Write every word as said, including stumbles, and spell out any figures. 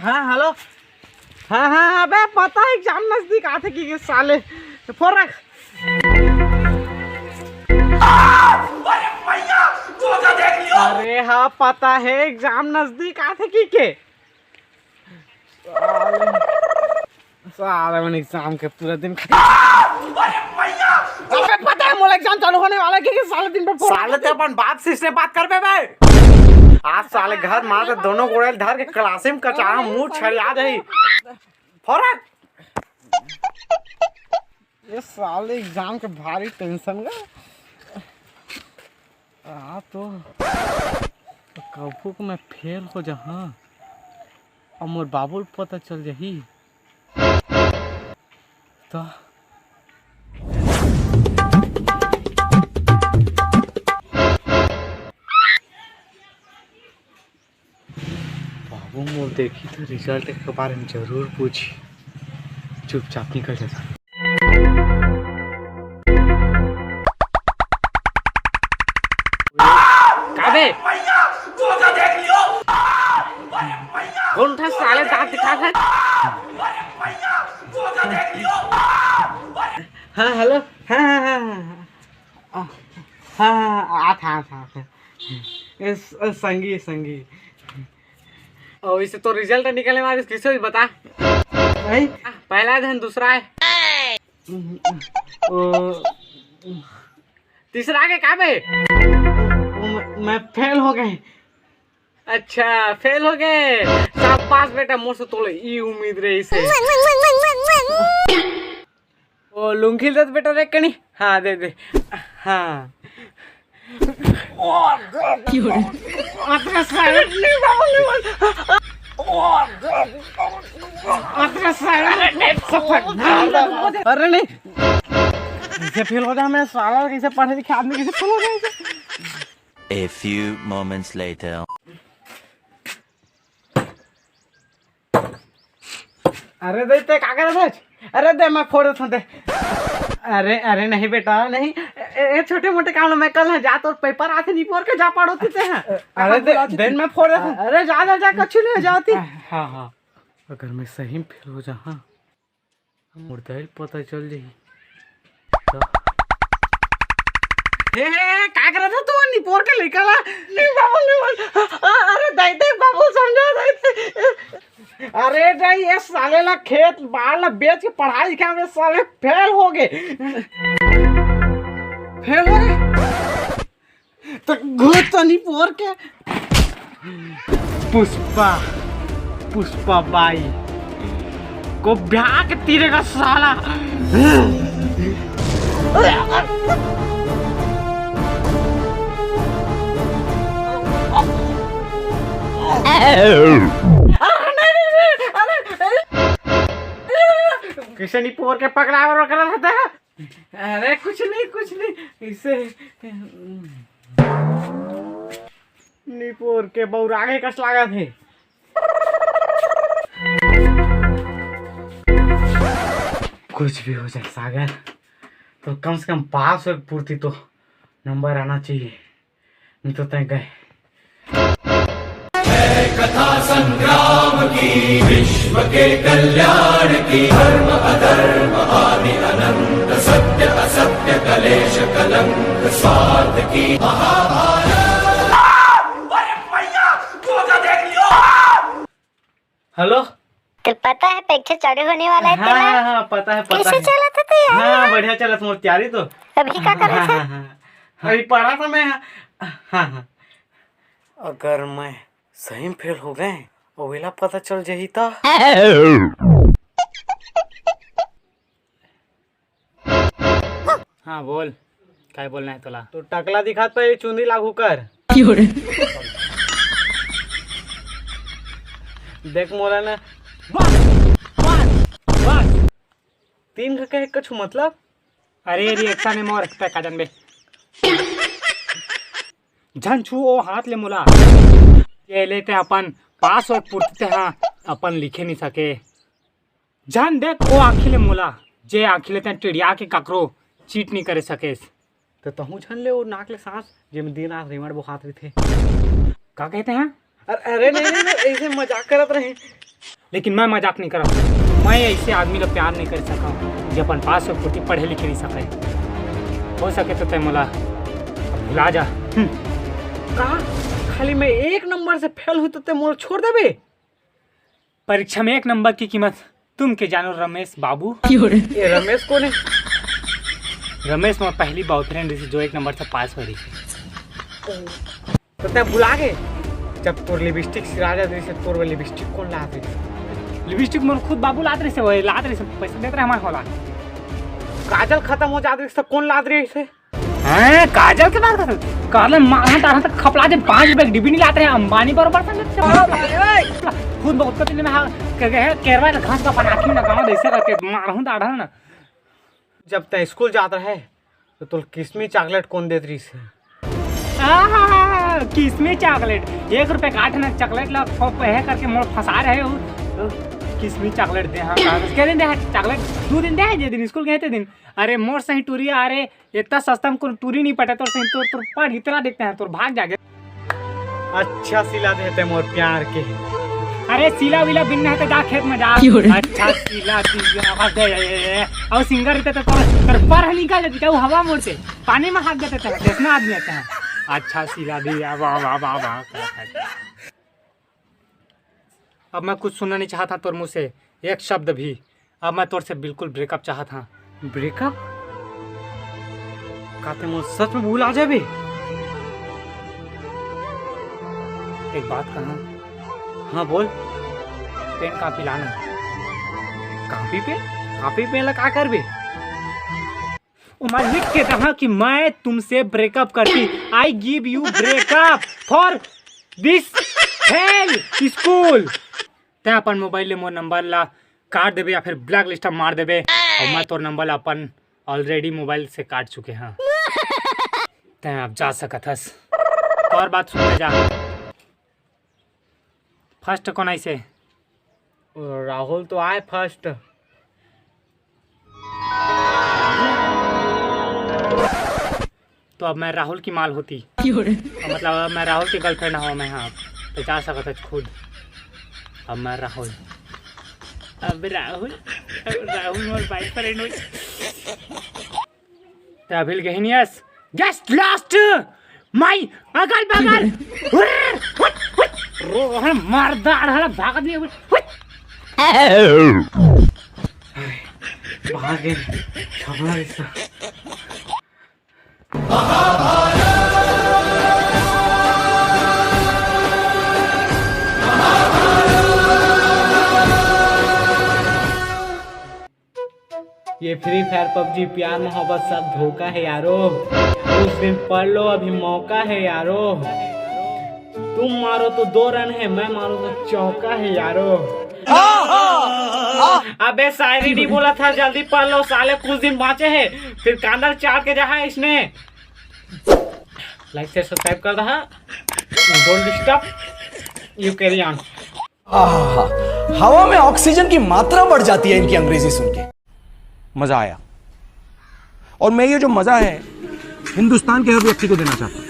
हाँ, हेलो। हाँ, हाँ, हाँ, अबे पता है एग्जाम नजदीक आथे कि के साले। फोन रख। अरे हाँ, पता है एग्जाम नजदीक आथे कि के। साले, साले मन एग्जाम के पूरा दिन। अबे पता है मोला एग्जाम चालू होने वाला है, क्योंकि साले दिन भर फोन। साले ते अपन बाप से इसने बात करबे बे। आज साले घर मा ते दोनों गोड़े धर के क्लासे में कचाहा मुंह छरिया जाही। फौरन। ये साले एग्जाम के भारी टेंशन गा। आ तो, तो कभू को मैं फेल हो जाहा, और मोर बाबू ल पता चल जाही तो। बाबू मोर देखी तो रिजल्ट के बारे में जरूर पूछी। चुपचाप निकल जाता। का बे? कौन था साले दांत दिखा था? हाँ, हेलो। हाँ, हाँ, हाँ, हाँ, हाँ। आ, हाँ, हाँ, हाँ, आ था, आ था, आ था। ए, स-, संगी, संगी। और इसे तो रिजल्ट निकलने वाली, किसे भी बता। नहीं? पहला है, दूसरा है। ओ, तीसरा के का बे? ओ, मैं, मैं फेल हो गए। अच्छा, फेल हो गए। शाबाश बेटा, मोर से तोले ई उम्मीद रही से। ओ, लुंगी दे बेटा रे कनी। हाँ, दे दे। हाँ। अतरे सारे, अतरे सारे, अरे नहीं, कैसे फेल हो जाए मैं साला, कैसे पढ़े लिखे आदमी कैसे फेल हो जाए? A few moments later. अरे दे, ते का करत हस? अरे दे, मैं फोड़ देथों, दे। अरे, अरे नहीं बेटा, नहीं। ए, ए, छोटे मोटे काम ल मैं कर लूँ, जा तोर पेपर आथे, निपोर के जा पढ़ो तू ते, हाँ। अरे दे, दे, मैं फोड़ देथों। अरे जा, जा, जा, कछु नहीं हो जाती। हाँ, हाँ। अगर मैं सही में फेल हो जाहा, मोर दाई ल पता चल जाही। हे, हे, हे, का करत हस तू? निपोर के लइका ला। ले बाबू, ले बाबू। अ-, अरे दाई, दाई, बाबू समझा दाई, दाई। अरे दाई, ये साले ला खेत बार ला बेच के पढ़ाई लिखाई में साले फेल हो गए। फेल हो गए? तो घुस तो निपोर के। पुष्पा, पुष्पा बाई को ब्याह के तीरे का साला। कैसे निपोर के पकड़ा और करत हस? अरे कुछ नहीं, कुछ नहीं, इसे निपोर के बौरागे कस लागत हे। कुछ भी हो जाए सागर, तो कम से कम पास हो पूर्ति तो नंबर आना चाहिए, नहीं तो तय गए। कथा संग्राम की, विश्व के कल्याण की, धर्म अधर्म आदि अनंत, सत्य असत्य कलेश कलंक स्वार्थ की महाभारत। हेलो। तो पता है परीक्षा चालू होने वाला है हाँ, तेला? हाँ, हाँ, पता है, पता कैसे है। चलत है तैयारी? हाँ, बढ़िया चलत मोर तैयारी तो। अभी का करत हाँ, है? हाँ, हाँ। अभी पढ़ा था मैं। हाँ, हाँ। अगर मैं सही में फेल हो गए अउ एला पता चल जाही त? हाँ, बोल, काय बोलना है तोला? तो टकला दिखात पे चुंदी लागू कर। देख मोला ना, बस, बस, बस। तीन का कहे कछु मतलब? अरे, रिएक्शन है मोर, तै का जानबे? झन छू ओ हाथ ले मोला। ये ले ते अपन पास हो पुरते हाँ, अपन लिखे नहीं सके। जान देख ओ आँखी ले मोला, जे आँखी ले तैं टिड़िया के काकरो चीट नी करे सकेस। त तहूँ झन ले वो नाक ले सांस, जेमे दिन रात रेवड़ बोहात रहिथे। का कहते हैं? अरे, अरे नहीं, नहीं, नहीं, ऐसे मजाक करत रहे। लेकिन मैं मजाक नहीं करत। मैं ऐसे आदमी ला प्यार नहीं कर सकंव, जे अपन पास से कोती पढ़े लिखे नहीं सके। हो सके तो तैं मोला भुला जा। हम्म। का? खाली मैं एक नंबर से फेल हूँ तो तैं मोला छोड़ देबे? परीक्षा में एक नंबर की कीमत तुम के जानो रमेश बाबू। ये रमेश कौन है? रमेश मोर पहली बॉयफ्रेंड रहिस, जो एक नंबर से पास हो रही। तो तैं भुला गे, जब तोर लिपस्टिक सिरा जात रहिस, तोर बर लिपस्टिक कौन लात रहिस? लिपस्टिक मोर खुद बाबू लात रहिस, वो लात रहिस, पैसा देत रहे हमारे होला। काजल खत्म हो जात रहिस, तो कौन लात रहिस? हैं, काजल के बात करत? काजल मारहा तारहा तक खपला दे, पाँच रुपए के डिब्बी नहीं लात रहे, अंबानी बरोबर संगत। खुद बहुत कठिन में हाँ, कह गए हैं, केरवा के घास का पनाखी में गाँव जैसे करके मारहूँ तारहा ना। जब तैं स्कूल जात रहे, तो तोर किस्मी चॉकलेट कौन देत रहिस हे? आहा, किस्मी चॉकलेट, एक रुपए का आठ ना चॉकलेट ला फ-, पहे करके मोर फंसा रहे हो। किस्मी चॉकलेट दे, हाँ, हाँ, के दिन दे है चॉकलेट? दू दिन दे है, जे दिन स्कूल गए थे दिन। अरे मोर सही टूरी, अरे इतना सस्ता में कोनो टूरी नहीं पटे तोर सही, तोर, तोर पढ़ इतना देखते हैं, तोर भाग जाके। अच्छा सिला देते मोर प्यार के। अरे सिला विला बिन है तो जा खेत में जा। क्यों रे? अच्छा सिला दिया, आवाज दे, ए, ए, ए, ए। और सिंगर रहते तो तोर, तोर पर निकाल देती, क्या वो हवा मोड़ से? पानी में हाथ देते थे, देखना आदमी आता है। अच्छा सिला दिया, वाह, वाह, वाह, वाह। अब मैं कुछ सुनना नहीं चाहता तोर मुंह से एक शब्द भी। अब मैं तोर से बिल्कुल ब्रेकअप चाहत हाँ। ब्रेकअप? का तैं मोर सच में भुला जाबे? एक बात कहा। हाँ बोल। पेन कॉपी लाना। कॉपी पे? कॉपी पे ला का करबे? ओमा लिख के रहा कि मैं तुमसे ब्रेकअप करती, I give you breakup for this hell school। तैं अपन मोबाइल ले मोर नंबर ला काट देबे या फिर ब्लैक लिस्ट में मार देबे, और मैं तोर नंबर ला अपन ऑलरेडी मोबाइल से काट चुके हाँ। तैं अब जा सकत हस। और बात सुन ले जा। फर्स्ट कौन आइसे? राहुल तो आए फर्स्ट। तो अब मैं राहुल की माल होती। क्यों रे? मतलब अब मैं राहुल की गर्लफ्रेंड हूँ मैं, हाँ। तो जा सकत हस खुद। अब मैं राहुल। अब राहुल, अब राहुल मोर बॉयफ्रेंड हो। ते अभिल गहिनियस, गेस्ट लास्ट, माई अगल बगल। हुर्र, हुट, हुट। रोहन मार दाड़ हला भागत नहीं, हुट। भाग गए, छपड़ा रिश्ता। ये फ्री फायर पबजी प्यार मोहब्बत सब धोखा है यारो। कुछ दिन पढ़ लो, अभी मौका है यारो। तुम मारो तो दो रन है, मैं मारो तो चौका है यारो। अबे शायरी नहीं बोला था, जल्दी पढ़ लो साले, कुछ दिन बाँचे हैं, फिर कांदल चाट के जहाँ इसने। लाइक से सब्सक्राइब कर दहा। Don't disturb, you carry on। आहा, हवा में ऑक्सीजन की मात्रा बढ़ जाती है इनकी अंग्रेजी सुन के। मजा आया। और मैं ये जो मजा है हिंदुस्तान के हर व्यक्ति को देना चाहता हूँ।